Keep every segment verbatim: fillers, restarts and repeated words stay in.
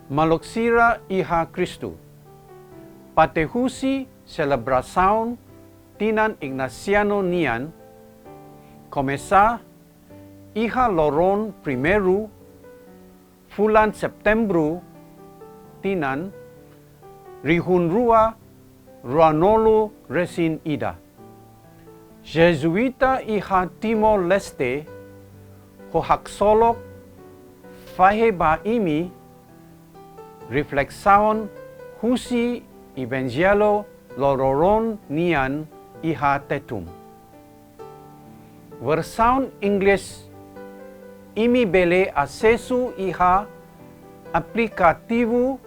Maluk sira iha Kristu. Parte husi selebrasaun tinan Ignasianu nian komesa iha loron primeiru fulan Setembru tinan rihun rua ruanulu resin ida. Jezuita iha Timor-Leste ho haksolok fahe ba imi reflesaun husi Evanjellu loroloron nian iha Tetun. Versaun Inglés imi bele asesu iha aplikativu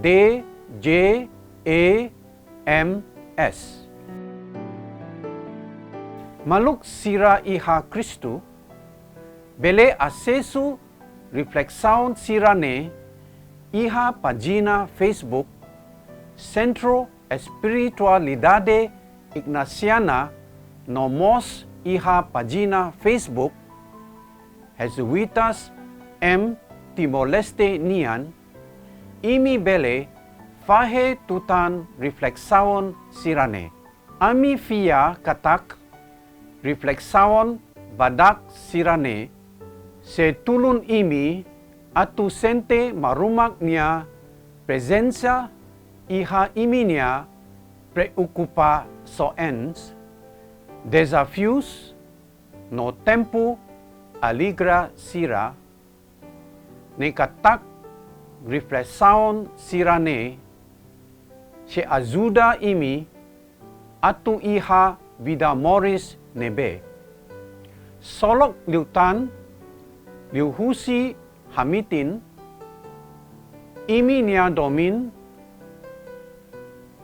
D J E M S. Maluk sira iha Kristu bele asesu reflesaun sira-ne'e iha pájina Facebook Sentru Espiritualidade Ignasiana no mós iha pájina Facebook Jezuitas M Timor-Leste nian, imi bele fahe tutan reflesaun sira-ne'e. Ami fiar katak reflesaun badak sira-ne'e sei tulun imi atu sente Maromak nia prezensa iha imi-nia preokupasoens, dezafius no tempu alegre sira, no katak reflesaun sira-ne'e sei ajuda imi atu iha vida moris ne'ebé solok liután, liuhusi hametin imi-nia domin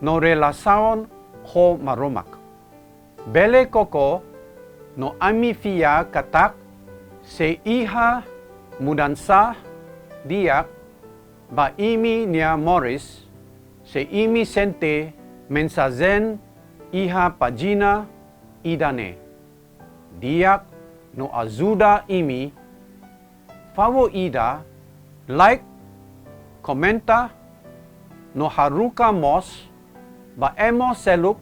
no relasaun ho Maromak. Bele koko no ami fiar katak sei iha mudansa di'ak ba imi-nia moris, se imi sente mensajen iha pájina ida-ne'e di'ak no ajuda imi, favór ida, like, komenta, no haruka mós ba ema seluk,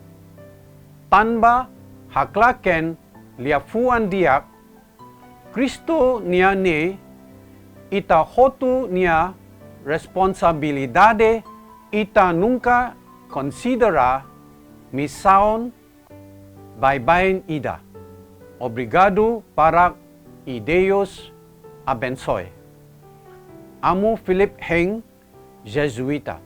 tanba haklaken liafuan di'ak Kristu nian ne'e ita hotu nia responsabilidade, ita nunka konsidera misaun baibain ida. Obrigadu barak i Deus abensoe. Amu Philip Heng, Jezuita.